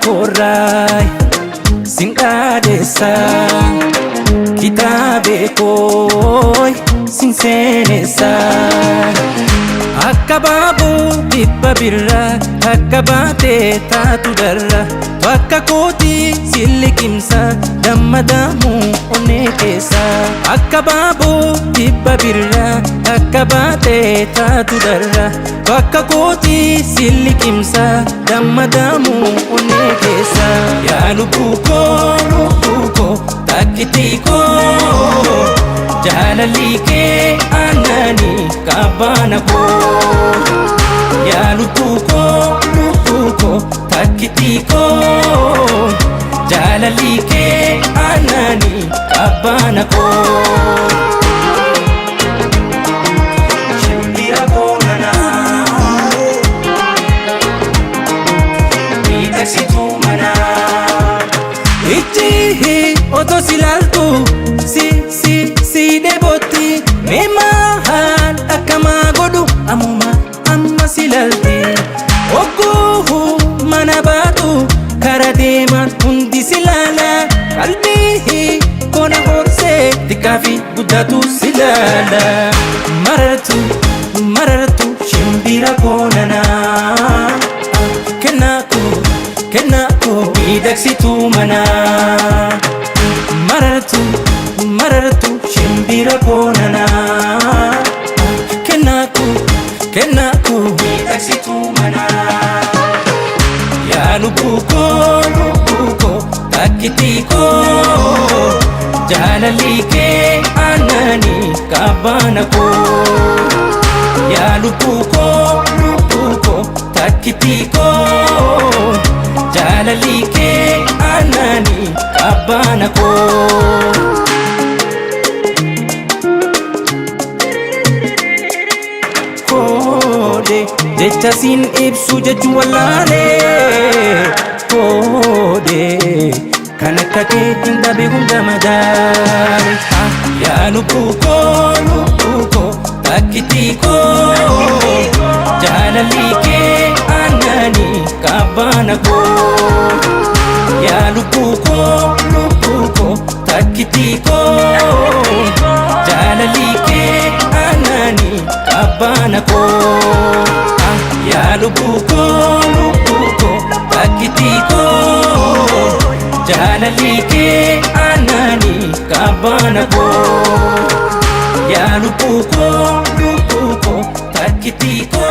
Koorraay sin dhaadessa, kitaabee kooy sin seenessa. Akka baaboo dhibba birraa takka baatee taatu darra, bakka kootii sin liqimsa dammadamuu onnee keessa. Akka baaboo dhibba birraa takka baatee taatu darra, bakka kootii sin liqimsa dammadamuu onnee keessa. Yaa lubbuu koo, lubbuu koo, takkitii koo, jaalalli kee aannanii qabbaana koo. Yaa lubbuu koo, lubbuu koo, takkitii koo, jaalalli kee aannanii qabbaana koo. Shimbira koo nanaa, miidhagsituu manaa. Ijji otoo si ilaaltu si si si dheebotti, mee maal akkamaa godhu ammuma amma si ilaalti. Ogguu mana baatu kara deeman hundi si ilaala, qalbii kona horsee xiqqaa fi guddaatu si ilaala. Marartu, marartu, shimbira koonanaa, kennaa koo, kennaa koo, miidhagsituu manaa. Marartu, marartu, shimbira koonanaa, kennaa koo, kennaa koo, miidhagsituu manaa. Yaa lubbuu koo, lubbuu koo, takkitii koo, jaalalli kee aannanii qabbaana koo. Yaa lubbuu koo, lubbuu koo, takkitii koo, jaalalli kee aannanii qabbaana koo. Koode jecha siin ibsu jechuu wallaalee, koode kan akka kee hin dhabe hunda madaale. Yaa lubbuu koo, lubbuu koo, takkitii koo, jaalalli kee aannanii qabbaana koo. Yaa lubbuu koo, lubbuu koo, takkitii koo, jaalalli kee aannanii qabbaana koo. Yaa lubbuu koo, lubbuu koo, takkitii koo, jaalalli kee aannanii qabbaana koo. Yaa lubbuu koo, lubbuu koo, takkitii koo.